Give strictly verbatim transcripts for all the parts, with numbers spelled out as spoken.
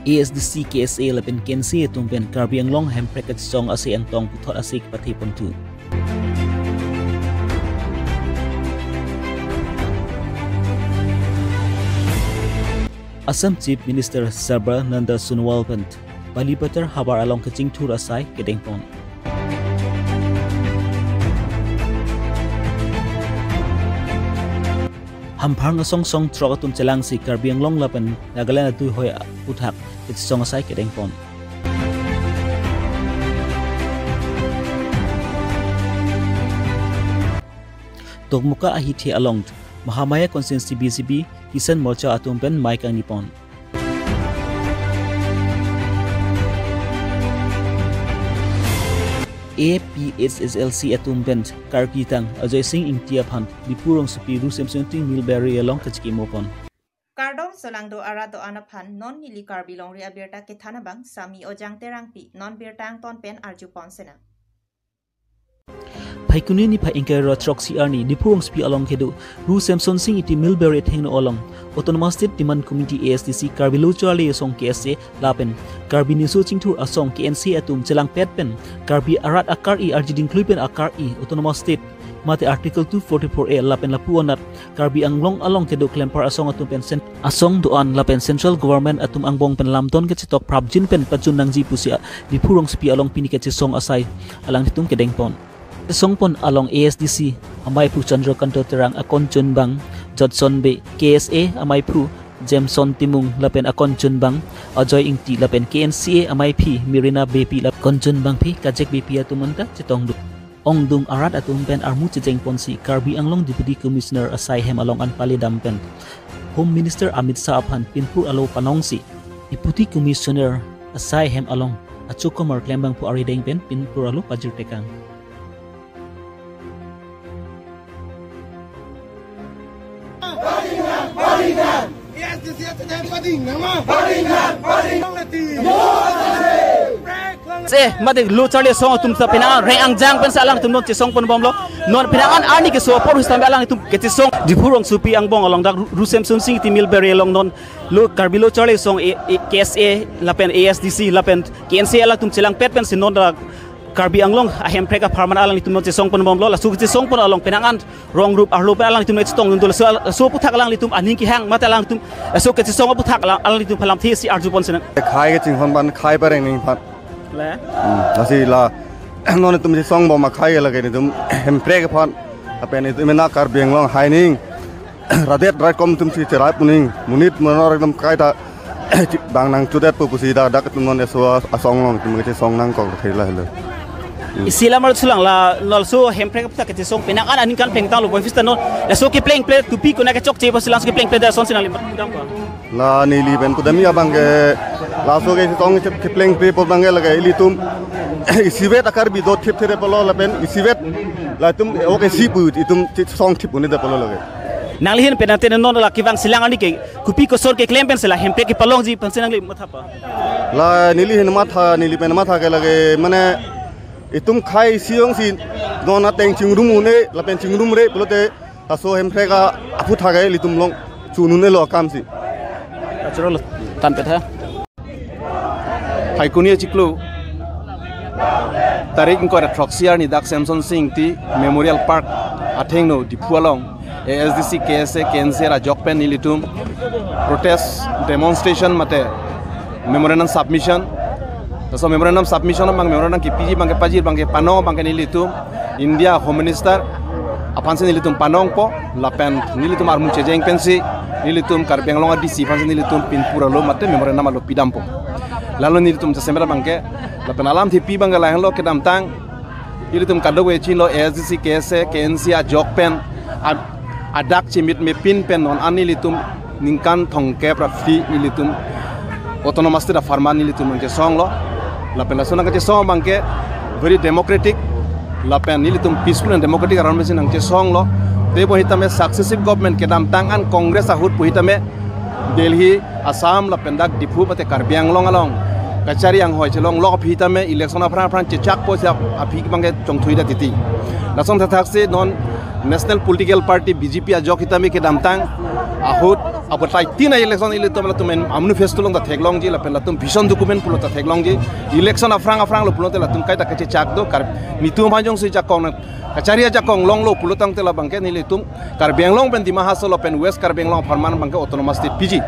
A S D C, K S A lapen K N C A atum pen Karbi Anglong hemprek kachesong asai angtong puthot asai kepathe ponthu. Assam Chief Minister Sarbananda Sonowal pen Balipathar havar along kachingthur asai kedengpon. Hamphang asong song throk atum chelangsi Karbi Anglong lapen Nagaland atuhoi aputhak kachesong asai kedengpon. Dokmoka ahithe along Mahamaya Constituency B J P Kisan Morcha atum pen mei kangnipon. A P H L C atum pen Karkli tang Ajoy Singh Ingti aphan Diphu rongsopi Ru Semsonsing Millberry along kachikimopon. Kardom, solangdo arat do-an aphan non neli Karbi Longri abirta kethan abang Sami Ojang Terangpi, non birta angton pen arjupon sena. Phaikuni niphai ingkoi ra throksi arni Diphu rongsopi along kedo Ru Semsonsing Ingti Millberry athengno along Autonomous State Demand Committee, A S D C, Karbi Lo Charli Asong, K S A, lapen Karbi Niso Chingthur Asong, K N C A atum chelangpet pen Karbi arat akar-i arjiding klui pen akar-i Autonomous State mate Article two forty-four A lapen lapu anat Karbi Anglong along kedo klempar asong atum pen sen- asong do-an lapen Central Government atum angbong pen lamdon kachetok prapjin pen pachun nangji pusi a- Diphu rongsopi along pini kachesong asai alanglitum kedengpon. Chesongpon along A S D C amaiphu Chandrakanta Terang, akonchun bang Jotson Bey, K S A amaiphu Jameson Timung lapen akonchun bang Ajoy Ingti lapen K N C A amaiphi Mirina Beypi lapen akonchun bangphi Kajek Beypi atum anta chetongdun. Ongdung arat atum pen armu chejengponsi Karbi Anglong Deputy Commissioner asai hem along an pale dam pen Home Minister Amit Shah aphan pinpur alo panongsi Deputy Commissioner asai hem along achokomar klembangpo arideng pen pinpur alo pajirtekang. Se, mate Lo Charli Asong atum ta penang reng angjang pensi alangtum non chesongponbomlo. Non penang an arni keso apor hustam alangtum kachesong Diphu rongsopi angbong along dak Ru Semsonsing Ingti Millberry along non lo Karbi Lo Charli Asong A-, A-, K S A lapen A S D C lapen K N C A alangtum chelangpet pensi non dak Karbi Anglong ahemprek apharman alanglitum non chesongponbomlo. Laso kachesongpon along penang an rong rup arlo pen alanglitum chetongdun. Laso, laso aputhak alanglitum aning kehang mate alanglitum laso kachesong aputhak alang, alanglitum phalamthesi arjupon sena. Khei kachinghon ban khei pareng ning phan. Le? Hmm, lasi la non itum chesongbom akhei lake itum hemprek aphan. Lapen itum mena Karbi Anglong hai ning radet rai kom itum si cherai puning. Monit monor ekdom kaita bang nangchudetpo pusi dak dak itum non eso asong along itum kachesong nangkok thela helo. Isi lamar sulang la nolso hemprek aputhak kachesong penang an aningkan plengtanglo boy fista non. Laso kepleng ple tupi kona kechokche pusi laso kepleng ple da son sinang limbat pudampo. La neli pen pudamji abangke laso kachesong kepleng ple pu abangke lake ilitum isivet a-Karbi do thipthe pulo lapen isivet latum oke si pu itum chesong thip uni da pulo lake. Nangli ahin pen ante non la kevang silang arni ke kopi koson keklem pensi la hemprek kepalongji pensi nangli mathapa? La neli ahin matha, neli pen matha ke lake mane itum khei isi jongsi non ateng chingrum un-e lapen chingrum re pulote laso hemprek aputhak ke ilitum along chun un-elo akamsi. Achoro lo tanpet ha. Phaikuni achiklo tarik ingkoi ra throksi arni dak Semsonsing Ingti Memorial Park athengno Diphu along A S D C, K S A, K N C A ajok pen nelitum protest demonstration mate memorandum submission. Laso memorandum submission abang memorandum kepiji abangke pajir abangke panong abangke nelitum India Home Minister aphansi nelitum panongpo lapen nelitum armu chejeng pensi nelitum Karbi Anglong a-D C aphansi nelitum pinpur alo mate memorandum alo pidampo. Lalo nelitum jasemet abangke lapen alamthe pi abangke lahelo kedamtang ilitum kadokave chilo A S D C, K S A, K N C A ajok pen a-, adak chimit mepin pen non an nelitum ningkan thomkep ra phli nelitum Autonomous State apharman nelitum nangchesonglo. Lapen laso nangkachesong abangke very democratic lapen nelitum peaceful and democratic arrangement si nangchesonglo. Tebonta me successive government kedamtang an Congress ahut pu hitame Delhi, Assam lapen dak Diphu mate Karbi Anglong along kachari anghoi chelonglok aphi tame election aphrang aphrang chechakpo si ap-, aphi abangke chongthuidet titi. Lason thathaksi non National Political Party B J P ajok hitame kedamtang ahut Abatai tin a-election ilitum latum en manifesto along ta theklongji lapen latum vision document pulo ta theklongji. Election aphrang aphrang lo pulote latum kaita kachechak do kar nitum hajong si jakong nang kachari ajakong longlo pulotangte labangke nelitum Karbi Anglong pen Dima Hasao lapen West Karbi Anglong apharman abangke autonomous state piji.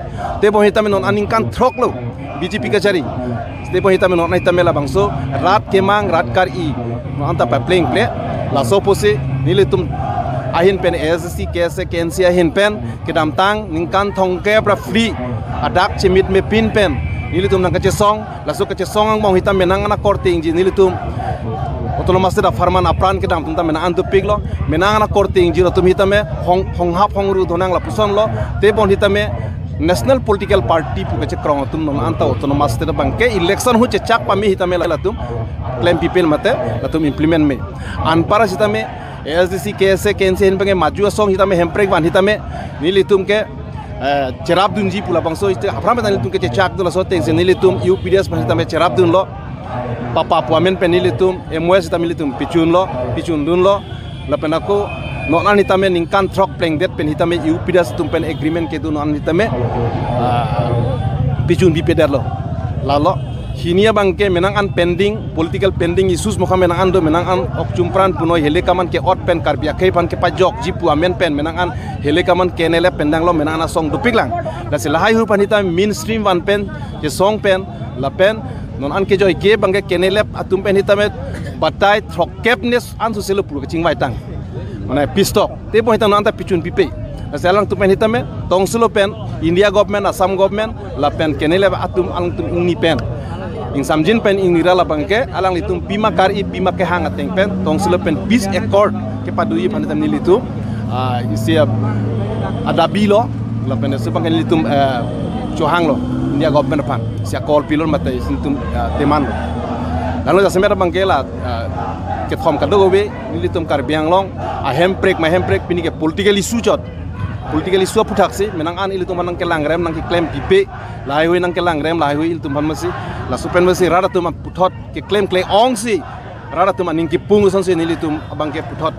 Tebon hitame non aningkan throk lo B J P kachari. Tebon hitame non hitame labangso rat kemang rat kar-i non anta paplengple. Laso pusi nelitum ahin pen A S D C, K S A, K N C ahin pen kedamtang ningkan thomkep ra free adak chemit mepin pen nelitum nangkachesong, laso kachesong angbong hitame nang an akorte ingji nelitum autonomous state apharman apran kedam atum tame nang an dopiklo, menang an akorte ingji latum hitame hong honghap hongru donang lapusonlo. Tebon hitame national political party pu kachekrong atum non anta autonomous state abangke election hu chechak pame hitame latum klempipin mate latum implement me. Anpar sitame A S D C, K S A, K N C ahin abangke maju asong hitame Hemprek van hitame nelitum ke eh, cherapdunji pu labangso ite aphrang pen nelitum kachechak do, laso atengsi nelitum U P D S pen hitame cherapdunlo. Papa pu amen pen nelitum M O S hitame nelitum pichunlo, pichundunlo. Lapen ako non an hitame ningkan throk plengdet pen hitame U P D S atum pen agreement kedo non an hitame ah, pichun bipedetlo. Lalo hini abangke menang an pending, political pending issues mokha menang an do, menang an ok chumpran punoi hele kaman ke-ot pen Karbi akhei aphan kepajokji pu amen pen menang an hele kaman K N L F pen danglo, menang an asong dopiklang. Lasi lahai hu aphan hitame mainstream van pen chesong pen lapen non an kejoike abangke K N L F atum pen hitame batai throkkep nes an suselo puru kachingvaitang. Mane pistok. Tebon hitame non anta pichun pipe. Lasi alangtum pen hitame tongsilo pen India government, Assam government lapen K N L F atum alangtum ingni pen ingsamjin pen ingnira labangke alanglitum pima kar-i pima kehang ateng pen tongsilo pen peace accord kepadoji aphan hitame nelitum ah, isi ah, adabi lo lapen isi abangke nelitum eh, chohanglo India government aphan. Isi a-call pilo mate isi nelitum ah, demand lo. Lalu jasemet abangke la ah, kethom kadokave nelitum Karbi Anglong ahemprek mahemprek pini ke political issue chot. Political issue aphuthaksi menang an ilitum aphan nangkelangrem nangkeklem pipe, lahai hui nangkelangrem lahai hui ilitum aphan masi laso pen masi rat atum puthot keklem kle-ongsi rat atum aning kipung asonsi nelitum abangke puthot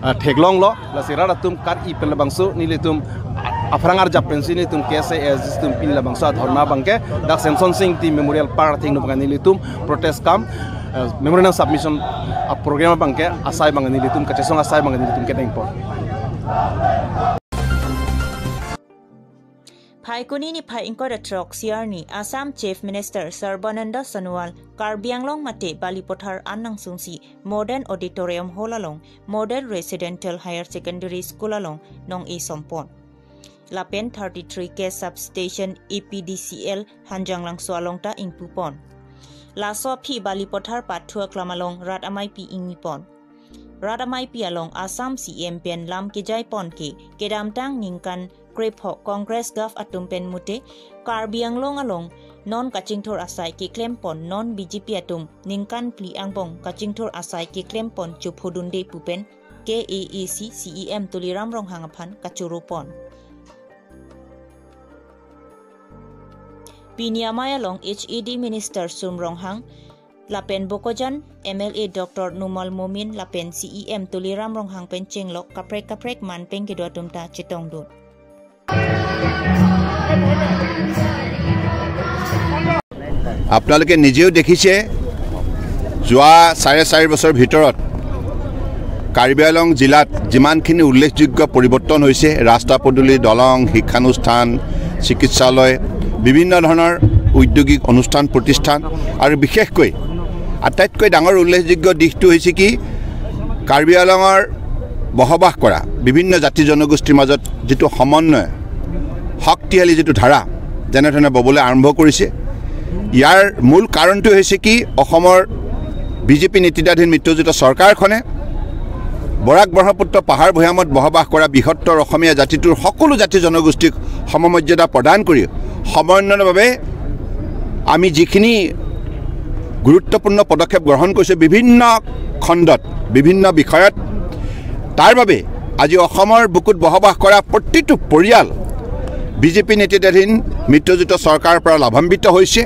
ah, theklonglo. Lasi rat atum kar-i pen labangso nelitum ah, aphrang arjap pensi nelitum K S A S D C atum pini labangso adhorna abangke dak Semson Sing Ingti Memorial Park athengno abangke nelitum protest cum ah, memorandum submission a-program abangke asai abangke nelitum kachesong asai abangke nelitum kedengpo. Phaikuni niphai ingkoi ra throk, C R ni Assam Chief Minister Sarbananda Sonowal Karbi Anglong mate Balipathar an nangsungsi Modern Auditorium Hall along Model Residential Higher Secondary School along nong-e sompon. Lapen thirty-three K Substation A P D C L Hanjanglangso along ta ingpupon. Laso aphi Balipathar pathu aklam along rat ameipi ingnipon. Rat ameipi along Assam C M pen lam kejaipon ke kedamtang ningkan krepho Congress gov atum pen mute Karbi Anglong along non kachingthur asai keklempon, non B J P atum ningkan phli angbong kachingthur asai keklempon chophudunde pu pen K A A C C E M Tuliram Ronghang aphan kachoropon. Pini amei along H A D Minister Sum Ronghang lapen Bokajan M L A Doctor Numal Momin lapen C E M Tuliram Ronghang pen chenglok kaprek kaprek man pen kedo atum ta chetongdun. আপোনালোকে নিজেও দেখিছে, যোৱা চাৰে চাৰি বছৰ ভিতৰত কাৰ্বি আংলং জিলাত যিমানখিনি উল্লেখযোগ্য পৰিৱৰ্তন হৈছে, ৰাস্তা পদূলি, দলং, শিক্ষানুষ্ঠান, চিকিৎসালয়, বিভিন্ন ধৰণৰ ঔদ্যোগিক অনুষ্ঠান প্ৰতিষ্ঠান আৰু বিশেষকৈ আটাইতকৈ ডাঙৰ উল্লেখযোগ্য দিশটো হৈছে কি, কাৰ্বি আংলঙৰ বসবাস কৰা বিভিন্ন জাতি জনগোষ্ঠীৰ মাজত যিটো সমন্বয়, শক্তিশালী যিটো ধাৰা যেনেধৰণে ববলৈ আৰম্ভ কৰিছে, ইয়াৰ মূল কাৰণটো হৈছে কি, অসমৰ বিজেপি নেতৃত্বাধীন মিত্ৰজোঁটৰ চৰকাৰখনে বৰাক ব্ৰহ্মপুত্ৰ পাহাৰ ভৈয়ামত বসবাস কৰা বৃহত্তৰ অসমীয়া জাতিটোৰ সকলো জাতি জনগোষ্ঠীক সমমৰ্যাদা প্ৰদান কৰি সমন্বয়ৰ বাবে আমি যিখিনি গুৰুত্বপূৰ্ণ পদক্ষেপ গ্ৰহণ কৰিছোঁ বিভিন্ন খণ্ডত, বিভিন্ন বিষয়ত, তাৰ বাবে আজি অসমৰ বুকুত বসবাস কৰা প্ৰতিটো পৰিয়াল বিজেপি নেতৃত্বাধীন মিত্ৰজোঁটৰ চৰকাৰৰ পৰা লাভান্বিত হৈছে।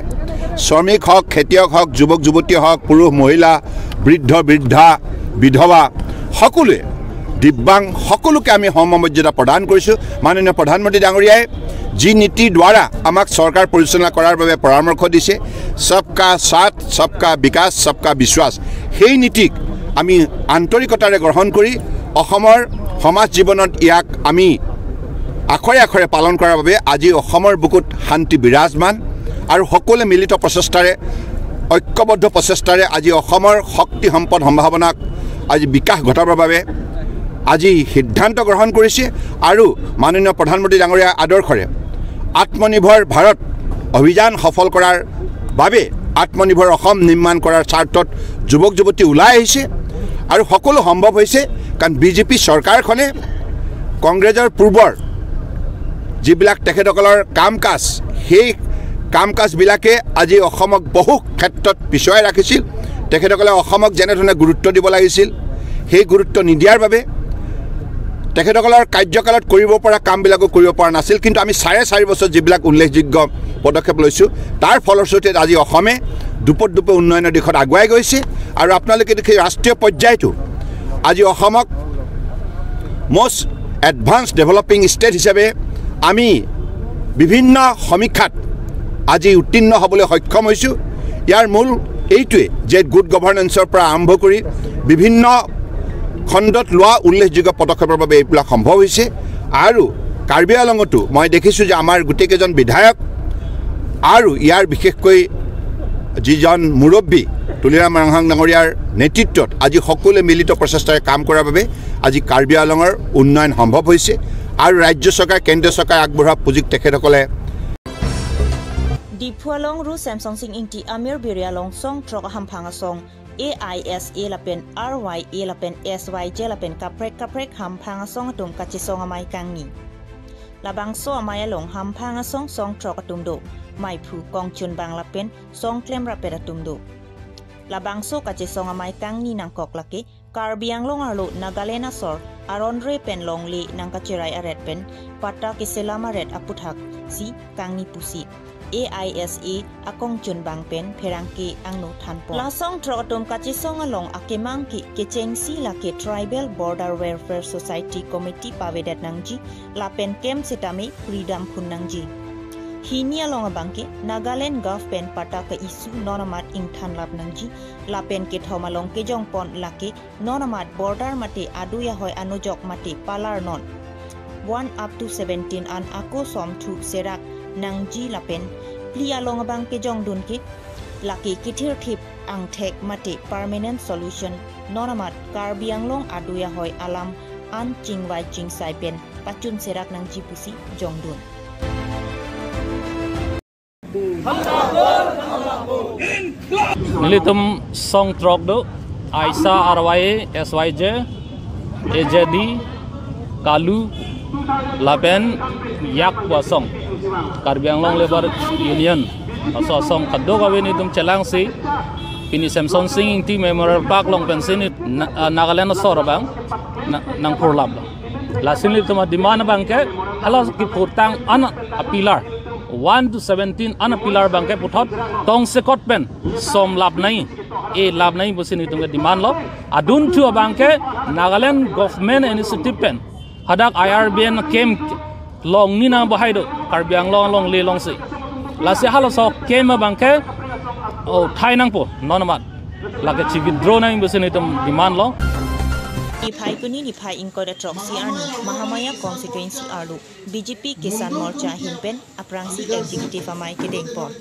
শ্ৰমিক হওক, খেতিয়ক হওক, যুৱক যুৱতী হওক, পুৰুষ মহিলা, বৃদ্ধ বৃদ্ধা, বিধৱা, সকলোৱে, দিব্যাং, সকলোকে আমি সমমৰ্যাদা প্ৰদান কৰিছোঁ। মাননীয় প্ৰধানমন্ত্ৰী ডাঙৰীয়াই যি নীতিৰ দ্বাৰা আমাক চৰকাৰ পৰিচালনা কৰাৰ বাবে পৰামৰ্শ দিছে, সবকা সাথ, সবকা বিকাশ, সবকা বিশ্বাস, সেই নীতিক আমি আন্তৰিকতাৰে গ্ৰহণ কৰি অসমৰ সমাজ জীৱনত ইয়াক আমি আখৰে আখৰে পালন কৰাৰ বাবে আজি অসমৰ বুকুত শান্তি বিৰাজমান আৰু সকলোৱে মিলিত প্ৰচেষ্টাৰে, ঐক্যবদ্ধ প্ৰচেষ্টাৰে আজি অসমৰ শক্তি সম্পদ সম্ভাৱনাক আজি বিকাশ ঘটাবৰ বাবে আজি সিদ্ধান্ত গ্ৰহণ কৰিছে আৰু মাননীয় প্ৰধানমন্ত্ৰী ডাঙৰীয়াৰ আদৰ্শৰে আত্মনিৰ্ভৰ ভাৰত অভিযান সফল কৰাৰ বাবে, আত্মনিৰ্ভৰ অসম নিৰ্মাণ কৰাৰ স্বাৰ্থত যুৱক যুৱতী ওলাই আহিছে আৰু সকলো সম্ভৱ হৈছে কাৰণ বিজেপি চৰকাৰখনে কংগ্ৰেছৰ পূৰ্বৰ যিবিলাক তেখেতসকলৰ কাম কাজ, সেই কাম কাজবিলাকে আজি অসমক বহু ক্ষেত্ৰত পিছুৱাই ৰাখিছিল। তেখেতসকলে অসমক যেনেধৰণে গুৰুত্ব দিব লাগিছিল, সেই গুৰুত্ব নিদিয়াৰ বাবে তেখেতসকলৰ কাৰ্যকালত কৰিব পৰা কামবিলাকো কৰিব পৰা নাছিল। কিন্তু আমি চাৰে চাৰি বছৰ যিবিলাক উল্লেখযোগ্য পদক্ষেপ লৈছোঁ, তাৰ ফলশ্ৰুতিত আজি অসমে দুপত দুপে উন্নয়নৰ দিশত আগুৱাই গৈছে। আৰু আপোনালোকে দেখি ৰাষ্ট্ৰীয় পৰ্যায়তো আজি অসমক মষ্ট এডভান্স ডেভেলপিং ষ্টেট হিচাপে আমি বিভিন্ন সমীক্ষাত আজি উত্তীৰ্ণ হ'বলৈ সক্ষম হৈছোঁ। ইয়াৰ মূল এইটোৱে যে গুড গভাৰ্নেন্সৰ পৰা আৰম্ভ কৰি বিভিন্ন খণ্ডত লোৱা উল্লেখযোগ্য পদক্ষেপৰ বাবে এইবিলাক সম্ভৱ হৈছে। আৰু কাৰ্বি আংলঙতো মই দেখিছোঁ যে আমাৰ গোটেইকেইজন বিধায়ক আৰু ইয়াৰ বিশেষকৈ যিজন মুৰব্বী তুলিৰাম ৰংহাং ডাঙৰীয়াৰ নেতৃত্বত আজি সকলোৱে মিলিত প্ৰচেষ্টাৰে কাম কৰাৰ বাবে আজি কাৰ্বি আংলঙৰ উন্নয়ন সম্ভৱ হৈছে আৰু ৰাজ্য চৰকাৰ, কেন্দ্ৰীয় চৰকাৰে আগবঢ়োৱা পুঁজিক তেখেতসকলে Diphu along ru Semsonsing Ingti amir biri along song throk hamphang asong A I S A lapen R Y A lapen S Y J lapen kaprek kaprek hamphang asong atum kachesong amei kangni. Labangso amei along hamphang asong song throk atum do, maiphu, kongchunbang lapen song klemrapet atum do. Labangso kachesong amei kangni nangkok lake Karbi Anglong arlo Nagaland asor aron re pen longle nangkacherai aret pen patta keselam aret aputhak si kangni pusi A I S A akongchunbang pen pherangke angno thanpon. La song throk atum kachesong along akemang ke kechengsi lake Tribal Border Welfare Society Committee pavedet nangji lapen kem setame freedom phun nangji. Hini along abangke Nagaland Gov pen patta ke issue non amat ingthan lap nangji lapen kethom along kejongpon lake non amat border mate adui ahoi anujok mate palar non one up to seventeen an ako somthu serak nangji lapen phli along abang kejongdun ke lake kethirthip angthek mate permanent solution non amat Karbi Anglong adui ahoi alam an chingvai chingsai pen pachun serak nangji pusi jongdun. Nelitum song throk do, AISA, RYA, SYJ, AJD, KALU, lapen yak pu asong, Karbi Anglong Labour Union, aso asong kadokave nelitum chelangsi pini Semsonsing Ingti Memorial Park along pensi neli Na-, ah, Nagaland asor abang na-, nangphurlaplo. Lasi nelitum ademand abangke hala kiphurtang an apillar, one to seventeen an apillar abangke puthot tongsekot pen somlap nangji, elap nangji pusi nelitum kedemand lo. Adunthu abangke Nagaland government initiative pen hadak IRBN camp longni nang bahai do Karbi Anglong along le longsi. Lasi halaso camp abangke, oh, thai nangpo non amat. Lake chi withdraw nangji pusi nelitum demand lo. Niphai kuni niphai ingkoi ra throksi arni Mahamaya constituency arlo BJP Kisan Morcha ahin pen aphrangsi executive amei kedengpon.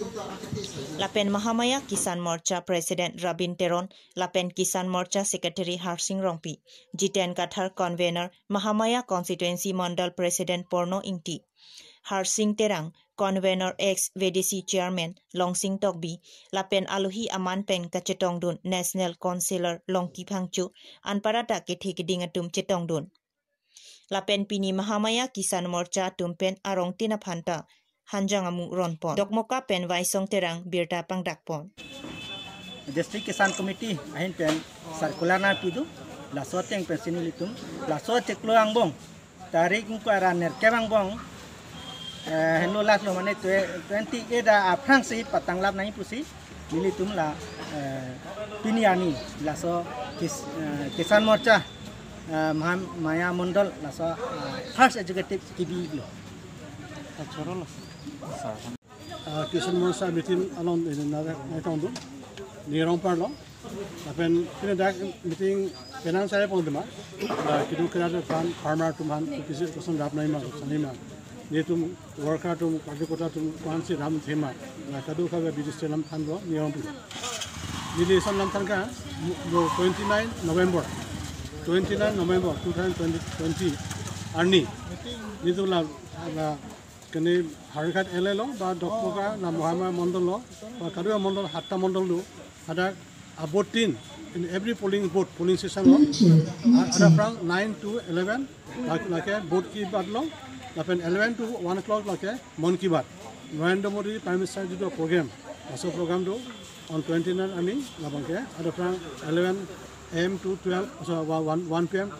Lapen Mahamaya Kisan Morcha President Rabin Teron, lapen Kisan Morcha Secretary Harsing Rongpi, Jiten Kathar, Convener Mahamaya Constituency Mandal President Porno Ingti, Harsing Terang, Convener ex VDC Chairman Longsing Tokbi, lapen alohi aman pen kachetongdun National Councillor Longki Phangcho, anparta kethe keding atum chetongdun. Lapen pini Mahamaya Kisan Morcha atum pen arongtin aphanta hanjang amu ronpon. Dokmoka pen Vaisong Terang birta pangdakpon. District Kisan Committee ahin pen circular nangpido, laso ateng pensi nelitum laso chiklo angbong, tarik ingkoi ra nerkep angbong, eh, henlo last lo mane twe-, twenty eight aphrangsi patanglap nangji pusi nelitum la, eh, pini arni laso Kis-, eh, Kisan Morcha, eh, Mahamaya Mandal laso, eh, first executive kebilo. Ah, Kisan Morcha meeting along ini nada naitong dun. Ni Rongpar lo. Lapen pini dak meeting penang saya pon dema. Ah, kedo kera de pan farmer atum aphan kisi koson rap nai ma, sani ma. Netum worker atum, karyakarta atum, kwansi ram thema. Na kado kabe business telam than lo, ni Rongpar. Ni di son lam than ka, mo, mo twenty-nine November. Twenty-nine November two thousand twenty, twenty. Arni. Netum la, la kene Howraghat L A lo, ba Dokmoka, la Mohama Mondol lo, ba Kadua Mondol, hatta Mondol lo, hadak abotin in every polling booth, polling station lo, a-, adaphrang nine to eleven, lak-, lake vote ki bat lo, lapen eleven to one o'clock lake Mann Ki Baat. Narendra Modi Prime Minister jitu program, laso program do on twenty-nine arni, labangke, adaphrang eleven A M to twelve, so, wa-, one, one P M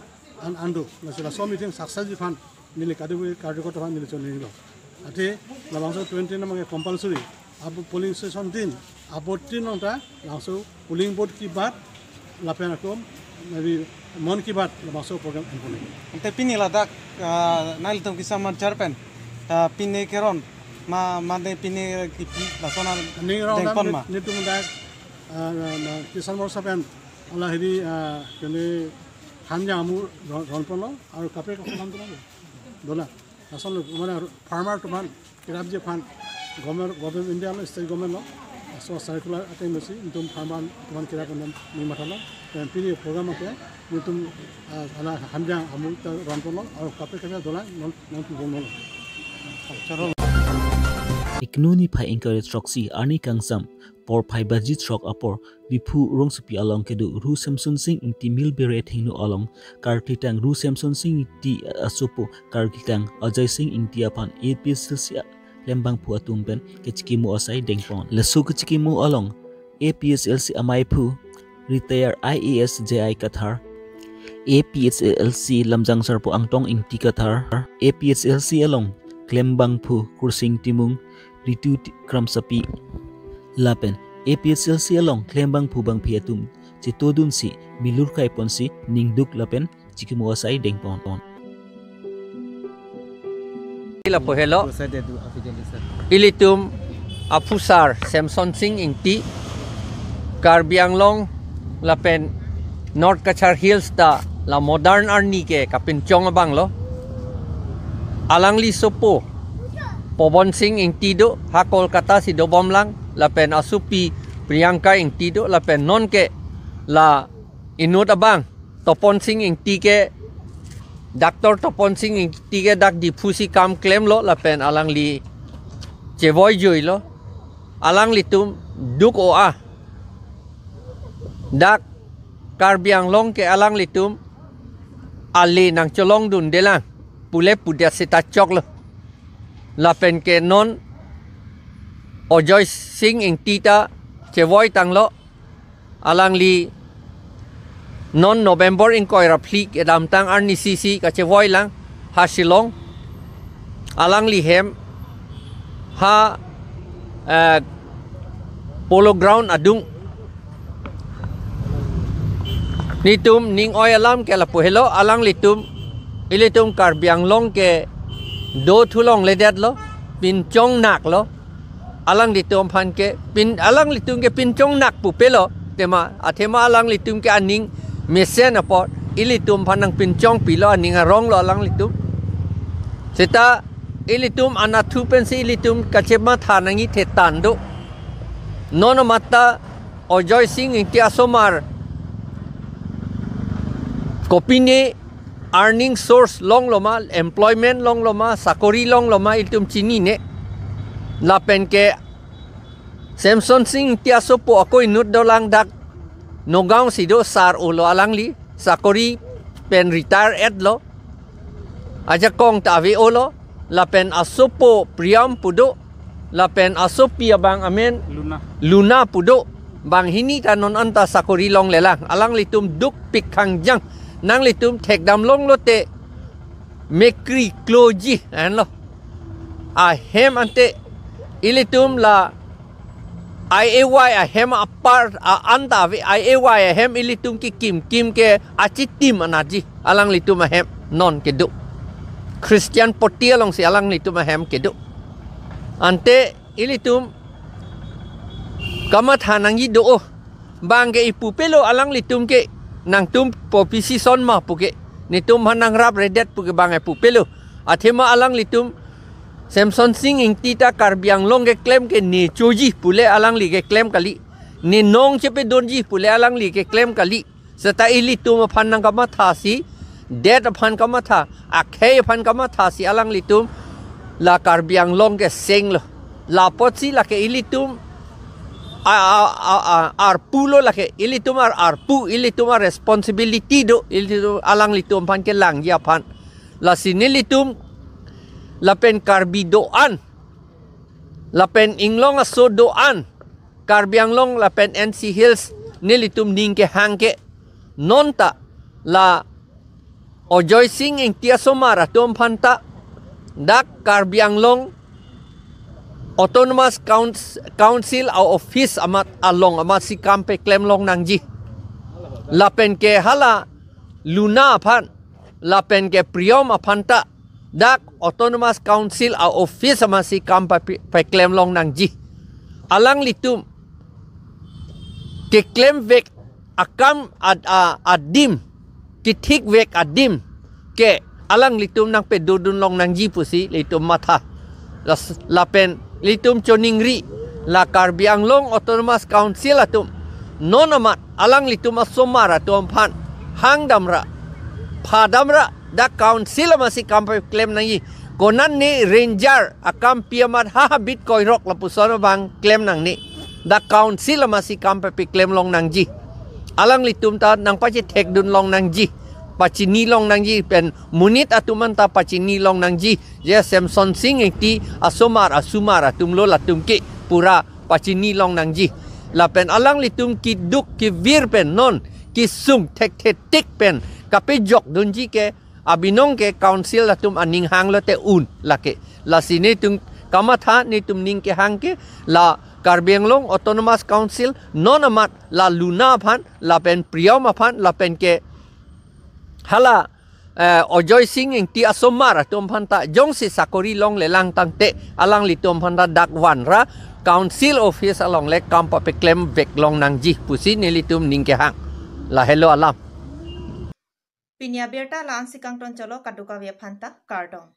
an, an do, laso, laso meeting success ji aphan, neli kado karyakarta aphan neli chonilo. Athe labangso twenty-nine abangke compulsory. Abo polling station tin, abotin nong ta, labangso polling booth ki bat, lapen ako, maybe Mann Ki Baat, labangso program enpon. Ante pini ladak, ah, nangtum Kisan Morcha pen, ah, pini keron, ma, mane pini kipi, lason an Ning rong dengpon dam ma. Netum dak, ah, na, na, Kisan Morcha pen, ala hiri, ah, kene Hanjang Amu ron, ronpon lo, aru kaprek kaprek lam tu lo. Dolang. Lason lo, mane farmer atum aphan, kerapji aphan, government, government India lo, state government lo, laso circular ateng mesi, netum farmer atum aphan kerap atum ni matha lo, dan pini program ake, netum, ah, ala Hanjang Amu ta ronpon lo, aru kaprek kaprek dolang, non, non tu bom lo. Choro. Iknu niphai ingkoi ra throksi arni kangsam, porphai baji throk apor, Diphu rongsopi along kedo Ru Semson Sing Ingti Millberry athengno along karkli tang Ru Semson Sing Ingti asopo karkli tang Ajoy Sing Ingti aphan A P H L C klembangphu atum pen kechikimo asai dengpon. Laso kechikimo along A P H L C amaiphu retired I A S J I Kathar, A P H L C lamjang sarpo Angtong Ingti Kathar, A P H L C along klembangphu Kursing Timung, Ritu Ti-, Kramsapi, lapen A P H L C along klembangphu bangphi atum chetodunsi milur kaiponsi ningduk lapen chikimo asai dengpon. Lapu helo. Ilitum aphusar Semson Sing Ingti, Karbi Anglong lapen North Cachar Hills ta la modern arni ke kapinchong abang lo. Alangli sopo Pobon Sing Ingti do, ha Kolkata si dobom lang, lapen asopi Priyanka Ingti do, lapen non ke la inut abang Topon Sing Ingti ke, Doctor Topon Sing Ingti ke dak Diphu si kam klem lo, lapen alangli chevoi jui lo. Alanglitum duk o a. Dak Karbi Anglong ke alanglitum ale nangcholong dunde lang pule pudet seta choklo. Lapen ke non Ajoy Sing Ingti ta chevoi tanglo. Alangli non November ingkoi ra phli kedamtang arnisi si kachevoi lang ha Shillong. Alangli hem ha, eh, Polo Ground adung. Netum ning oi alam ke lapu helo, alanglitum, ilitum Karbi Anglong ke do thu longledet lo, pinchong nak lo. Alanglitum aphan ke pin, alanglitum ke pinchong nak pupe lo, tema, athema alanglitum ke aning mesen apot, ilitum aphan nangpinchongpi lo, aning arong lo alanglitum. Seta ilitum anatthu pensi ilitum kachematha nangji thetan do. Non amat ta Ajoy Sing Ingti asomar kopine earning source longlo ma, employment longlo ma, sakori longlo ma, ilitum chinine. Lapen ke Semson Sing Ingti asopo ako inut dolang dak Nagaon si do, sar o lo alangli, sakori pen retire et lo. Ajakong ta ave o lo, lapen asopo Priyam pu do, lapen asopi abang amen Luna. Luna pu do. Banghini ta non anta sakori longlelang. Alanglitum dukpik khangjang. Nanglitum thekdam longlote mekri kloji, anlo. Ahem ante ilitum la I A Y ahem apar a anta ave, I A Y ahem ilitum kikim kim ke achitim anaji alanglitum ahem non kedo. Christian party alongsi alanglitum ahem kedo. Ante ilitum kamatha nangji do-o. Bang ke ipu pelo alanglitum ke, nangtum po P C son ma pu ke. Netum aphan nangrap redet pu ke bang ipu pelo. Athema alanglitum Semson Sing Ingti ta Karbi Anglong keklem ke ne choji pule alangli keklem kali. Ne nong chepedunji pule alangli keklem kali. Seta ilitum aphan nangkamatha si, det aphan kamatha, akhei aphan kamatha si alanglitum la Karbi Anglong keseng lo. Lapotsi lake ilitum a, a, a, a, arpu lo lake, ilitum ar arpu, ilitum ar responsibility do, ilitum alanglitum aphan kelangji aphan. Lasi nelitum lapen Karbi do-an, lapen inglong aso do-an, Karbi Anglong lapen N C Hills nelitum ning kehang ke, non ta la Ajoy Sing Ingti asomar atum aphan ta dak Karbi Anglong Autonomous Couns-, Council a-office amat along amatsi kam peklem long nangji. Lapen ke hala Luna aphan, lapen ke Priyom aphan ta dak Autonomous Council a-office amatsi kam papi-, peklem long nangji. Alanglitum keklem vek akam ad-, a-, adim, kethik vek adim ke alanglitum nangpedodun long nangji pusi ilitum matha. Las-, lapen ilitum choningri la Karbi Anglong Autonomous Council atum non amat alanglitum asomar atum aphan hangdamra, phadamra, dak council amatsi kam peklem nangji. Konat ne ranger akampi amat ha habit koirok lapuson abang klem nangne. Dak council amatsi kam peklem long nangji. Alanglitum ta nangpachethekdun long nangji. Pachini long nangji pen monit atum anta pachini long nangji. Je Semson Sing Ingti asomar asumar atum lo latum ke pura pachini long nangji. Lapen alanglitum keduk kevir pen non kesung thekthetik pen kapejokdunji ke abinong ke council atum aning hang lote un lake. Lasi netum kamatha netum ning kehang ke la Karbi Anglong Autonomous Council non amat la Luna aphan, lapen Priyom aphan, lapen ke hala, eh, Ajoy Sing Ingti asomar atum aphan ta jongsi sakori longlelang tangte alanglitum aphan ta dak vanra council office along le kam papeklem vek long nangji pusi nelitum ning kehang. Lahelo alam. Pini abirta la-ansi kangton cholo, kadokave aphan ta kardom.